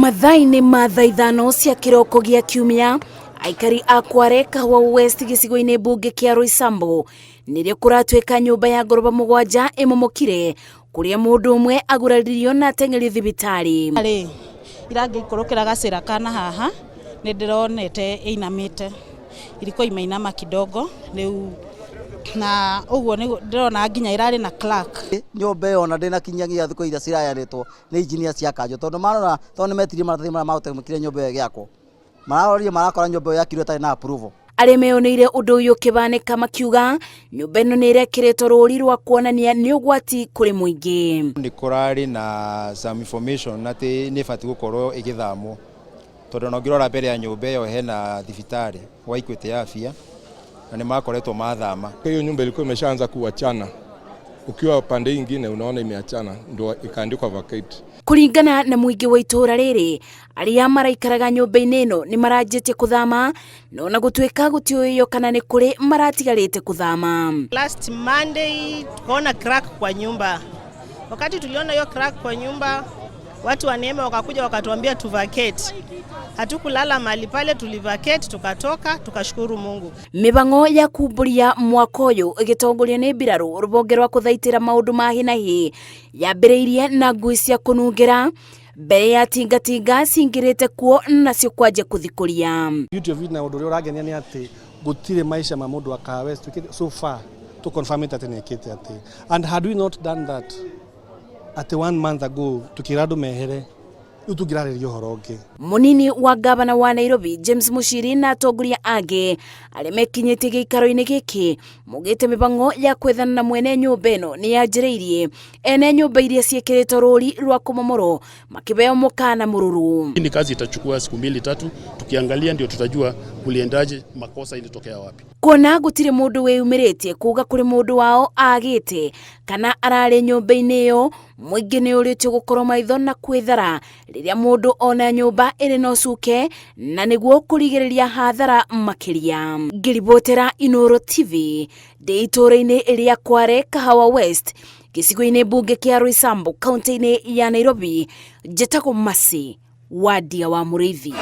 Mathaa-inĩ ma thaa 5 cia kĩroko gĩa kiumia, aikari a Kware Kahawa West gĩcigo-inĩ mbunge kĩa Roysambu nĩrĩo kũratuĩka nyũmba ya ngoroba 7 ĩmomokire kũrĩa mũndũ ũmwe aguraririo na ateng'erio thibitarĩ. Rĩ irangĩikũrũkĩra gacĩra kana haha nĩ ndĩronete ĩinamĩte, ilikuwa imeinama kidogo rĩu na ũguo nĩguo ndĩrona nginya ĩrarĩ na crack. Nyũmba ĩyo ona ndĩnakinyagia thikũ iria cirayanĩtwo nĩ engineer cia kanjũ, tondũ marora, tondũ nĩ metirie maratathi marĩa matũmĩkire nyũmba ĩyo ĩgĩakwo, mararorire marakora nyũmba ĩyo yakirwo ĩtarĩ na approval. Arĩa meyoneire ũndũ ũyũ ũkĩbanĩka makiuga nyũmba ĩno nĩ ĩrekĩrĩtwo rũri rwa kuonania nĩ ũgwati kũrĩ mũingĩ. Nĩ kũrarĩ na some information atĩ nĩ ĩbatiĩ gũkorwo ĩgĩthamwo, tondũ ona ũngĩrora mbere ya nyũmba ĩyo hena thibitarĩ wa Equity Afya na nĩ makoretwo mathama. Hiyo nyumba ilikuwa imeshaanza kuachana, ukiwa pande ingine unaona imeachana, ndio ikaandikwa vacate. Kũringana na mũingĩ wa itũũra rĩrĩ, arĩa maraikaraga nyũmba-inĩ ĩno nĩ maranjĩtie kũthama, no na gũtuĩka gũtiũĩo kana nĩ kũrĩ maratigarĩte kũthama. Last Monday tukaona crack kwa nyumba. Wakati tuliona hiyo crack kwa nyumba, watu wa NEMA wakakuja wakatuambia tu vacate. Hatukulala mahali pale, tulivacate tukatoka, tukashukuru Mungu. Mĩbang'o ya kumbũria mwaka ũyũ ĩgĩtongorio nĩ mbirarũ rũhonge rwa kũthaitĩra maũndũ ma hi na hi yambĩrĩirie na ngui cia kũnungĩra mbere ya tingatinga cingĩrĩte kuo nacio kwanjia kũthikũria. Beauty of it na ũndũ ũrĩa ũrangenia nĩ atĩ gũtirĩ maica ma mũndũ wa Kahawa West twĩkĩte so far to confirm it atĩ nĩ ĩkĩte atĩ, and had we not done that atĩ one month ago tukĩra andũ mehere, rĩu tũngĩrarĩria ũhoro ũngĩ. Mũnini wa gavana wa Nairobi James Muchiri na atongoria angĩ arĩa mekinyĩtie gĩikaro-inĩ gĩkĩ maugĩte mĩbango ya kwethana na mwene nyũmba ĩno nĩ yanjĩrĩirie, ene nyũmba iria ciĩkĩrĩtwo rũri rwa kũmomorwo makĩheo mũkana mũrũrũ. Hii ni kazi itachukua siku 2 3, tukiangalia ndio tutajua kuliendaje, makosa ilitokea wapi. Kuona gũtirĩ mũndũ wĩyumĩrĩtie kuga kũrĩ mũndũ wao agĩte kana ararĩ nyũmba-inĩ ĩyo, mũingĩ nĩ ũrĩtio gũkorwo maitho na kwĩthara rĩrĩa mũndũ ona nyũmba ĩrĩ na ũcuke na nĩguo kũrigĩrĩria hathara makĩria. Ngĩribotera Inooro TV ndĩ itũũra-inĩ rĩa Kware Kahawa West gĩcigo-inĩ mbunge kĩa Roysambu kaunti-inĩ ya Nairobi, njĩtagwo Mercy Wadia wa Mũrĩithi.